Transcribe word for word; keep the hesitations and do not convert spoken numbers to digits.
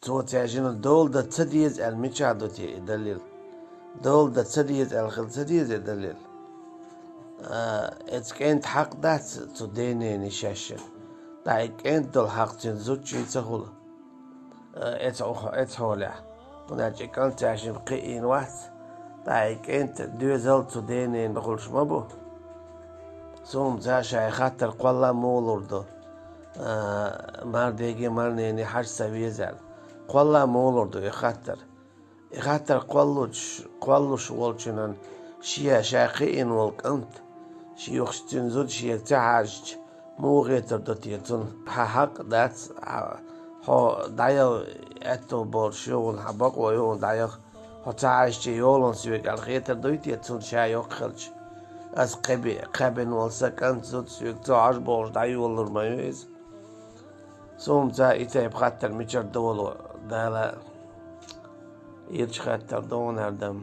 Цо цаьршинна дола дан ца деза аьлла мичахь ду те и далил? Дола дан ца деза аьлла хила ца деза и далил? А, эцу кӀентан хьакъ дац цу денений шаьшшинна. ТӀаккха и кӀентан долу хьакъ цуьнан зудчуьнца хуьлу. А, эцу, эцу хьолехь. ХӀунда аьлча и кӀант цаьршимма кхиийна вац, ткъа и кӀентан доьзал цу дененна хуьлуш ма бу. Суна ца шайн хаттар кхолла а муха лур ду, а, марнеге а марнене хьажа ца веза аьлла. Кхолла а муха лур ду и хаттар. И хаттар кхоллуш, кхоллуш волчунна шен ша кхиийна волу кӀант, шен юххехь цуьнан зуда шега ца хьаьжча, муха хетар ду те цунна? Хьан хьакъ дац, хьо, хьо дӀаяха аьтто болуш ю хьуна, хьан бакъо ю хьуна дӀаяха, хьо ца хьаьжча йолун соьга аьлла хетар дуй те цунна ша йоккха хилча? Ас кхаби-, кхаьбина волу сан кӀант, зуда соьга ца хьожу бохуш дӀайолалур ма ю иза. Суна ца и тайпа хаттар мичара долу, Дала ирча хаттар ду хьуна хӀара дам.